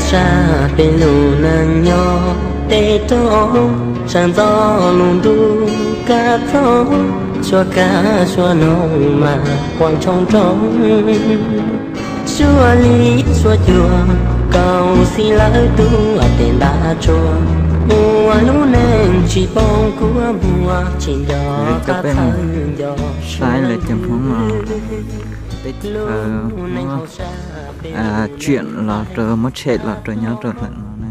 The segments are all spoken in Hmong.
Sab peb lub neej nyob tej rau, sab ntxov lub ntuj kaj txob, suab kaj suab noog mas quaj ntshoo ntshoo. Suab li suab cua, kaus xib lawv tub tej nta tsua, ua lub neej tsis poob kuab npua, tsis nco qab txhawj nco saib lawv cov Hmoob no, peb lub neej hauv sab peb tsiam los rau muab tshem los rau nyob rau ntawm no na.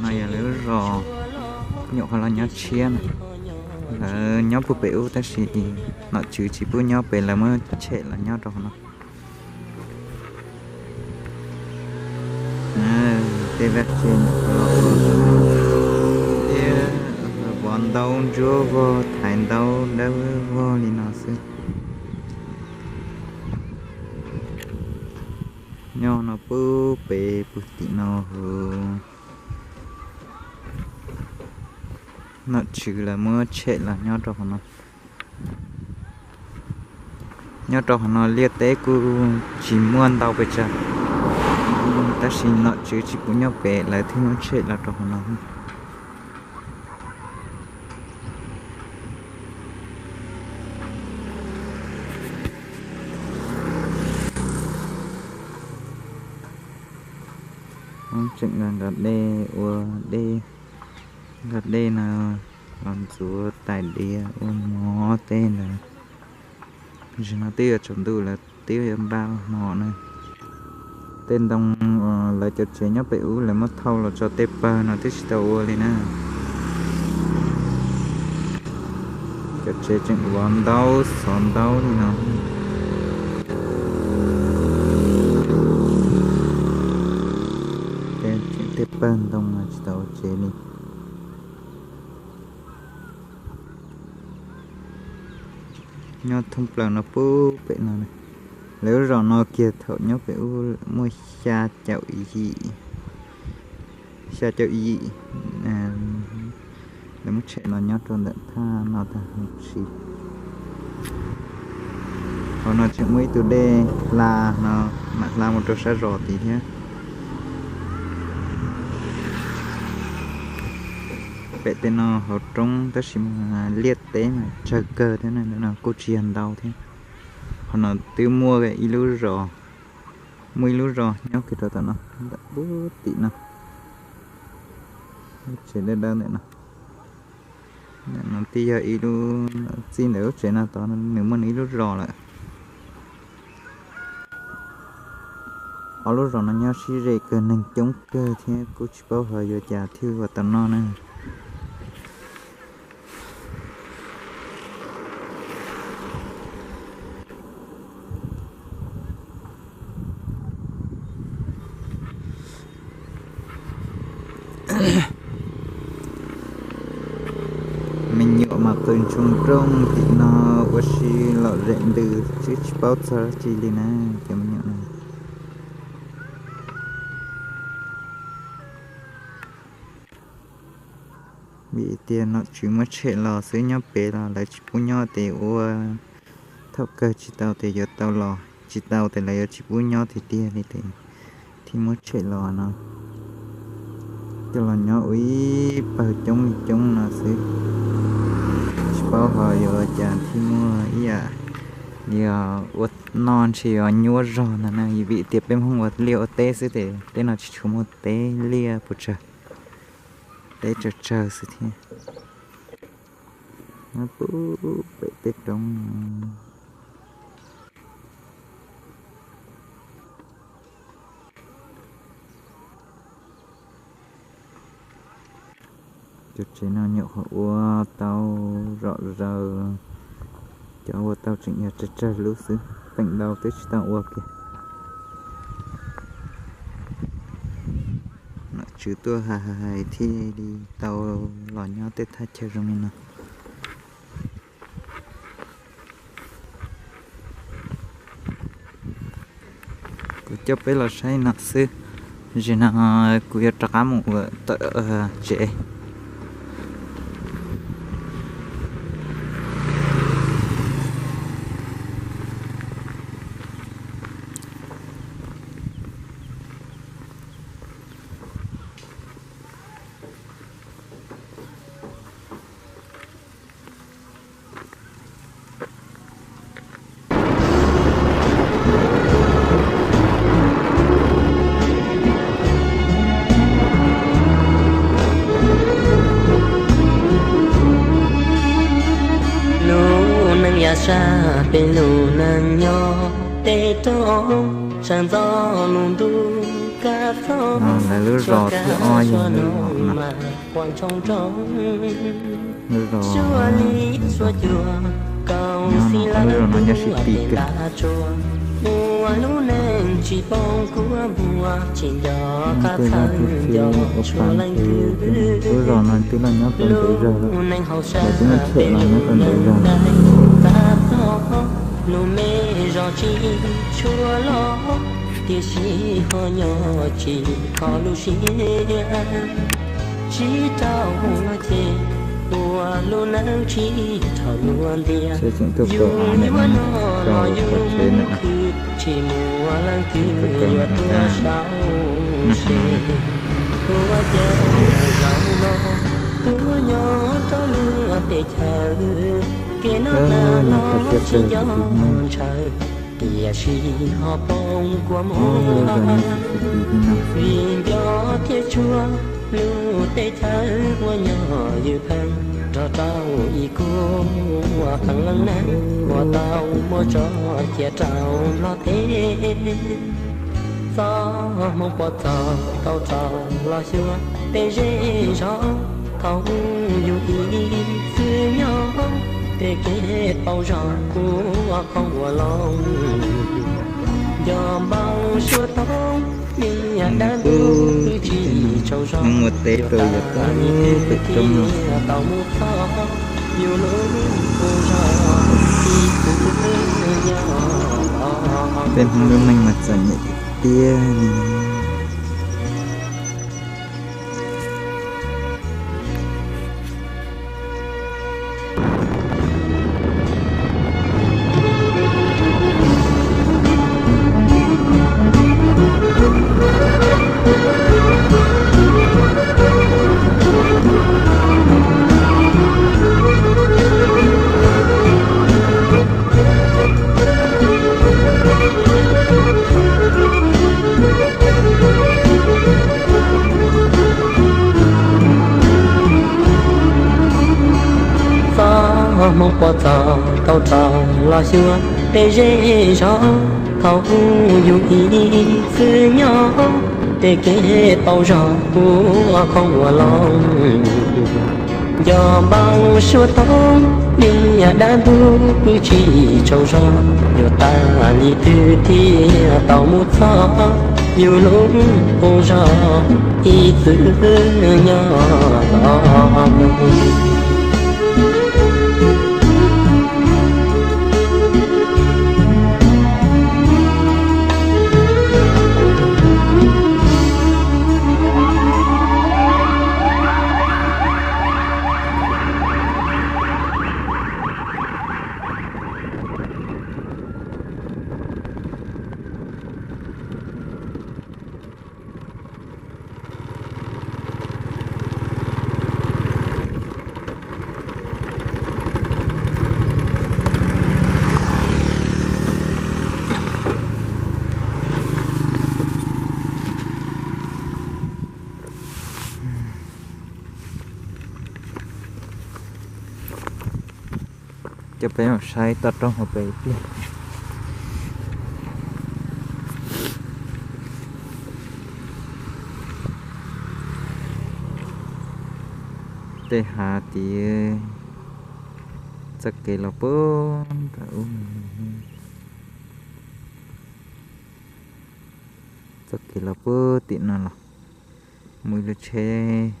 No yog lawv lub zos, nyuam qhuav los nyob tshiab na. Lawv nyob puag pem ub tab sis nom tswv tsis pub nyob pem, lawv muab tshem los nyob rau hauv no. Tej vaj tse nyuam qhuav los ua thiab, vov ntaub ntsuab vog, thaiv ntaub dawb vog li no xwb. Nyob no puag pem puag tim no hauv, nom tswv lawv muab tshem los nyob rau hauv no. Nyob rau hauv no liaj teb kuj tsis muaj ntau pes tsawg, tab sis nom tswv tsis pub nyob pem lawv thiaj muab tshem los rau hauv no. Tseem nqa dej ua dej, nqa dej no los ntxuav tais diav ua mov tej ntawd. Tam sim no twb yuav tsaus ntuj lawm, twb yuav npaj hmo na. Tej ntoo, lawv cov tsev nyob pem ub lawv muab thau los tso tej pawg no twb tsis tau ua li na. Cov tsev tseem vov ntaub xov ntaub li no. Tej pawg ntoo no tsis tau ua tsev li. Nyob thoob plaws no puag pem no, lawv lub zos no kiag thaum nyob pem ub muaj xya caum yim, xya caum yim. Lawv muab tshem los nyob rau ntawm thaj no tag huv si. Hauv no tseem muaj ib tug dej hla no, mam hla mus rau sab zos tid thiab. Pem tej no hauv roob tab sis mas liaj teb mas tsawg kawg thiab na, ntawm no kuj tsis yog ntau thiab. Qhov no twb muaj ib lub zos, muaj ib lub zos nyob kiag rau tom no, ntawm puag tim no, lub tsev dawb dawb ntawm no. Ntawm no twb yog ib lub, txij ntawm lub tsev no tod nws muaj nws ib lub zos lawm. Ob lub zos no nyob sib ze kawg, neeg coob kawg thiab kuj tsis paub hais yuav cas thiaj ua tau noj na. Me nyuam mas qw ntshoo nrooj tim no ua si lom zem ntws twb tsis paub txog dab tsi li na, cov me nyuam no. Vim tias nom tswv muab tshem los xwb, nyob pem los lawv tsis pub nyob ces ua, thaum kawg tsis tau ces yuav tau los, tsis tau ces lawv yuav tsis pub nyob tiag tiag li ces thiaj muab tshem los no. Coj los nyob ua ib pawg coob li coob no xwb, tsis paub ho yuav cas thiaj muaj ib yam li ua noj ntshe yuav nyuaj zog ntag na, vim tias peb Hmoob ua liaj ua teb xwb ces tej no tsis tshua muaj teb liaj puas tsawg, teb tsawg tsawg xwb thiab. Nyob puag pem tej roob no. Cov tsev no nyuam qhuav ua tau zom zaws, cov ua tau tseem yog tsawg tsawg lub xwb, feem ntau twb tsis tau ua kiag. Nom tswv tuaj hais hais thiaj li tau los nyob tej thaj chaw zoo li no. Kuv coj peb los saib no xwb, zim no kuv yuav rov qab mus tawm tsev. Peb lub neej nyob peb rau sawv ntxov lub ntuj kaj txhob. Lawv lub zos thib ob yog lub zos no. Lub zos, lub zos no nyob sib ti kawg. Ua lub neej tsis poob kuab npua tsis nco qab txhawj nco tshuaj leej twg. Lub zos no twb los nyob tau ntev zog lawm, lawv twb muab tshem los nyob tau ntev zog lawm. Lub me zos tsis tshua loj, tiam sis ho nyob tsis kho lub siab. Tsis raug luag cem, ua lub neej tsis raug luag ntiab. Yus yuav noj los yus khwv, tsis muaj leej twg yuav tuaj sau se. Ua cas zaum no tuaj nyob rau luag teb chaws, kev noj hnav los tsis nco ntshaw, tiam sis ho poob kua muag. Vim nco thiab tshua lub teb chaws uas nyob ywj pheej nrog rau ib khub qee leej neeg uas tau muab tso cia rau Nplog teb. Txoj hmoo puas txaus tau rau los xyuas tej zej zos, thaum yus ib txwm nyob tej kev paus zog kuj khoob ua loo. Nco npau suav thoob niam dab ntub tsis tsaug zog, mus ua teb rau yav tag pem roob no. Tau mus txog yus lub zos ib txwm nyob. Peb Hmoob lub neej mas txom nyem tiag tiag li. Txoj hmoo puas txaus tau rau los xyuas tej zej zos, thaum yus ib txwm nyob tej kev paus zog kuj khoob ua loo. Nco npau suav thoob niam dab ntub tsis tsaug zog, yuav tas li twg thiaj tau mus txog yus lub zos ib txwm nyob. Coj peb mus saib toj roob hauv pes ib pliag. Tej hav tid, txoj kev los puag nram ub, txoj kev los puag tim no los mus ib lub tsheb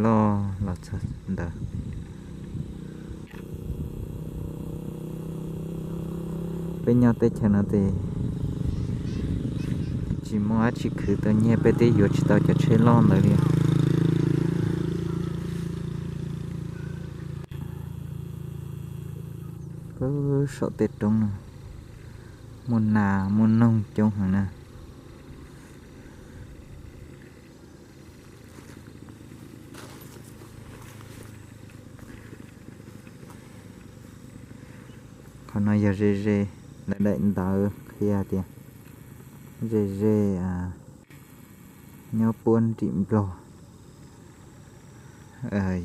loj los txog ntawd. Peb nyob teb chaws no ces tsis muaj dab tsi khwv tau nyiaj, peb twb yuav tsis tau cov tsheb loj ntawd li. Saum tej roob no muaj nas muaj noog coob heev na. Qhov no yog ze ze, lawv daim ntawv qhia tias ze ze nyob puag nrim Nplog,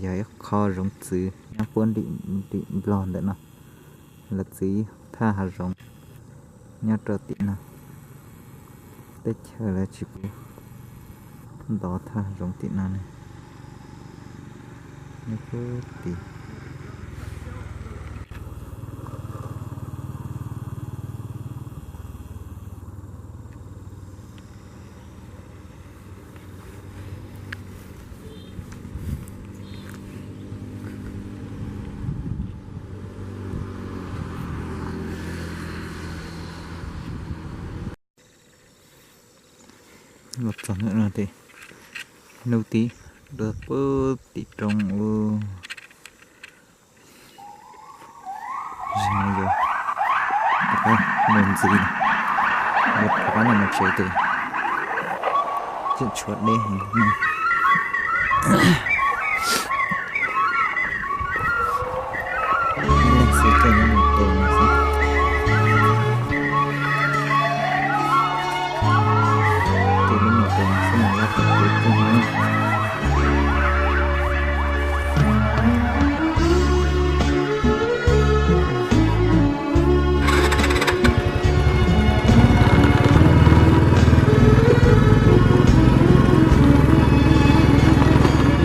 yog ib qho zoov txwv nyob puag nrim Nplog ntawm no. lawv txwv thaj hav zoov nyob rau tim no. Teb chaws lawv tsis pub ntov thaj hav zoov tim no ne. Nyob puag tim Los txog hnub tim, puag tim roob ub. Zaum no yuav mus ntxiv, yuav rov qab los mus tsev ces tseem tshuav deb heev no. Ib leeg xwb ces nyob mus tus no xwb. Ces nyob mus tus no xwb mas laj tau tus twg no.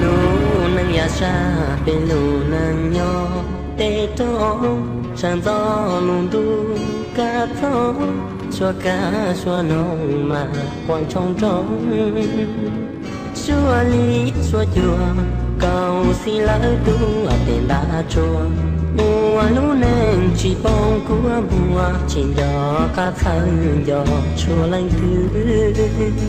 Lub neej yav sab peb lub neej nyob tej roob, sawv ntxov lub ntuj kaj txob, suab kab suab noog mas quaj ntsoog ntsoog. Suab li suab cua, kaus xib lawv tuaj tej ntaj tsua, ua lub neej tsis poob kua muag, tsis nco qab txhawj nco tshua leej twg.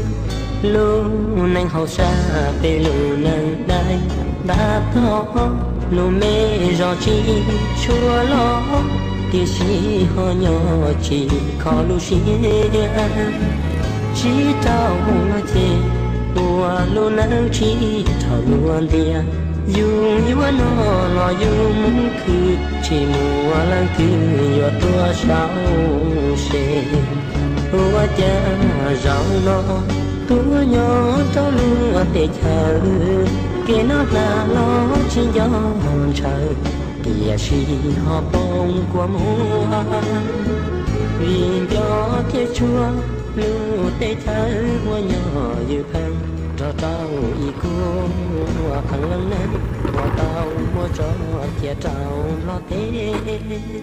Lub neej hauv sab peb lub neej dai, ntab tom lub me zos tsis tshua loj, tiam sis ho nyob tsis kho lub siab. Tsis raug luag cem, ua lub neej tsis raug luag ntiag. Yus yuav noj los yus mus khwv, tsis muaj leej twg yuav tuaj sau se. Ua cas zaum no tuaj nyob rau luag teb chaws, kev noj hnav los tsis nco ntshaw, tiam sis ho poob kua muag. Vim nco thiab tshua lub teb chaws uas nyob ywj pheej, nrog rau ib khub qhee leej neeg uas tau muab tso cia rau Nplog teb.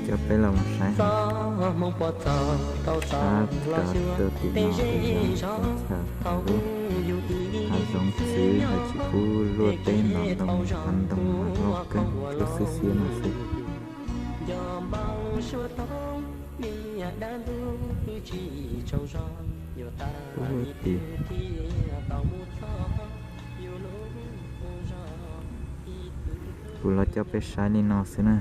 Coj peb los mus saib txoj hmoov pov txog tau txog los xyuas tej zej zog, thaum ub yus ib tug nyob, tej kev ntoo hav ntoo mas loj kawg, tshuav xiab xiab no xwb. Nco npau suav tau niam dab ntub tsis tsaug zog, yuav tag li twg thiaj tau mus txog yus lub zos ib tug. Kuv los coj peb saib li no xwb na.